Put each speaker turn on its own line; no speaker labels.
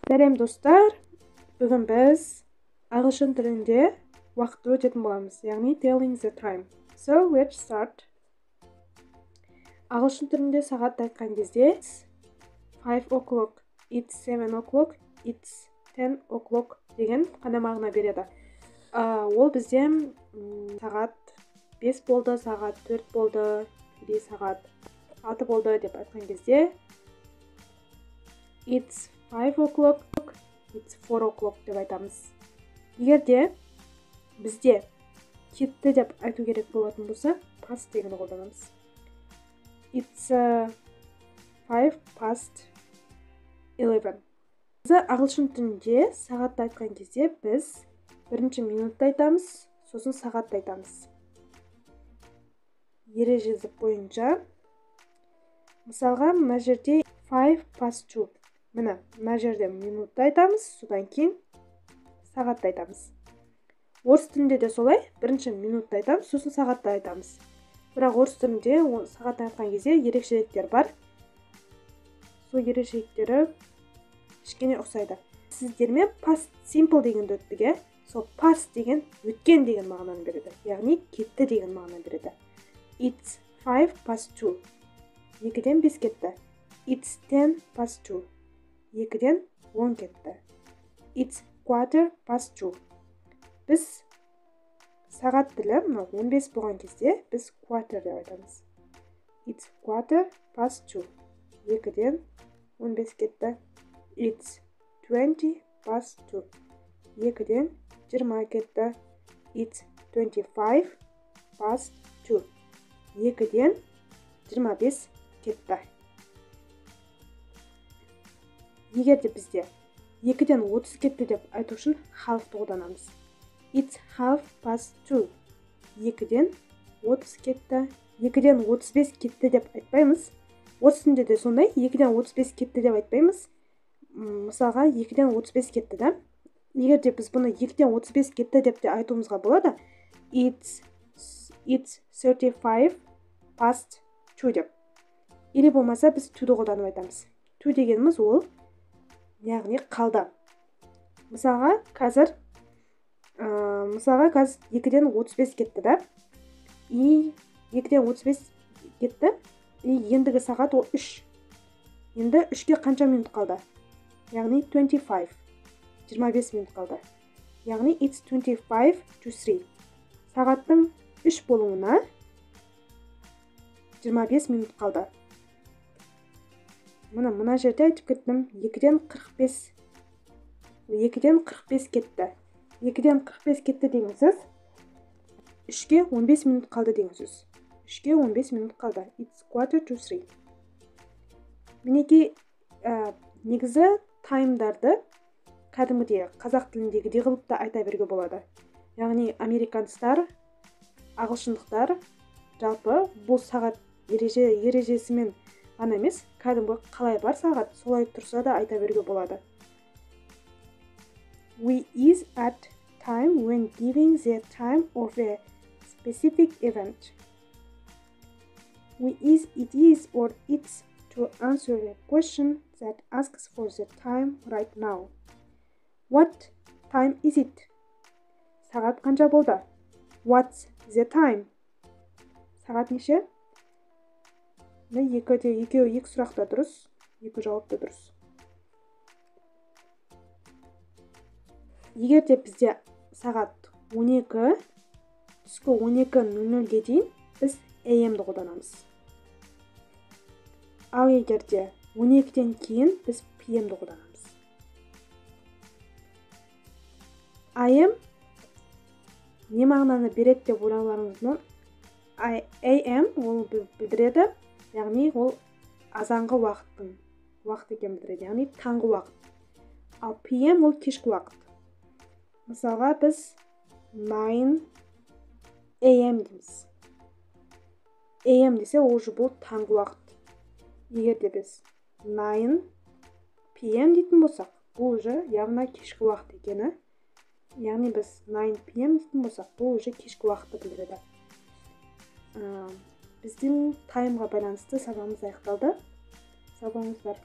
Сәлем, достар! Бүгін біз ағылшын тілінде уақытты өтетін боламыз, яғни telling the time. So, let's start. Ағылшын тілінде сағат айтқан кезде 5 o'clock, it's 7 o'clock, it's 10 o'clock деген қандай мағына береді? Ол бізде сағат 5 болды, сағат 4 болды или сағат 6 болды деп айтқан кезде it's 5 o'clock, it's 4 o'clock деп айтамыз. Егер де бізде кетті деп айту керек болатын болса, past дегенді қолданамыз. It's 11:05. Ағылшын тілінде сағатты айтқан кезде біз бірінші минутты айтамыз, сосын сағатты айтамыз. Ережесі бойынша, мысалға, мына жерде 2:05. Міне, мына жерде минутты айтамыз, содан кейін сағатты айтамыз. Орыс тілінде де солай: бірінші минутты айтамыз, сосын сағатты айтамыз. Бірақ орыс тілінде сағат айтқан кезде ерекшеліктер бар. Сол ерекшеліктері кішкене ұқсайды. Сіздермен past simple дегенді өттік, иә. Сол past деген өткен деген мағынаны береді, яғни кетті деген мағынаны береді. It's 2:05, 4-ден 5 кетті. It's 2:10, 1:50 кетті. It's 2:15. Біз сағат тілі мынау 15 болған кезде біз quarter деп айтамыз. It's 2:15, 1:15 кетті. It's 2:20, 1:20 кетті. It's 2:25, 1:25 кетті. Егер де бізде 2:30 кетті деп айту үшін half ты қолданамыз. It's 2:30, 2:30 кетті. 2:35 кетті деп айтпаймыз. Орыс тілінде де сондай, 2:35 кетті деп айтпаймыз. Мысалға, 2:35 кетті да. Егер де біз бұны 2:35 кетті деп те айтуымызға болады, it's 2:35 деп. Или болмаса біз to ді қолданып айтамыз. To дегеніміз ол яғни қалды. Мысалға, қазір 2:35 кетті да, и 2:35 кетті, и ендігі сағат ол 3. Енді 3-ке қанша минут қалды? Яғни 25, 25 минут қалды. Яғни it's 2:35. Сағаттың 3 болуына 25 минут қалды. Мына жерде айтып кеттім, 2:45, 2:45 кетті. 2:45 кетті деген сөз 2:45 минут қалды деген сөз. 2:45 минут қалды. It's 2:45. Мінекей, негізі time дарды кәдімгідей қазақ тіліндегідей қылып та айта беруге болады. Яғни американецтар, ағылшындықтар жалпы бұл сағат ережесімен ғана емес, кәдімгі қалай бар сағат, солай тұрса да айта беруге болады. We use at time when giving the time of a specific event. We use it is or it's to answer a question that asks for the time right now. What time is it? Сағат қанша болды? What's the time? Сағат неше? Екі де, екеуі, екі сұрақ та дұрыс, екі жауап та дұрыс. Егер де бізде сағат 12, түскі 12:00-ге дейін біз AM-ді қолданамыз. Ал егер де 12-ден кейін біз PM-ді қолданамыз. AM не мағынаны береді деп ойлауларыңыз мүмкін. AM ол білдіреді, яғни ол азанғы уақыттың уақыт екенін білдіреді, яғни таңғы уақыт. Ал PM ол кешкі уақыт. Мысалға, біз 9 AM дейміз. AM десе, ол уже бұл таңғы уақыт. Егер де біз 9 PM дейтін болсақ, бұл уже явно кешкі уақыт екені. Яғни біз 9 PM дейтін болсақ, бұл уже кешкі уақытты білдіреді. Біздің time ға байланысты сабағымыз аяқталды. Сау болыңыздар.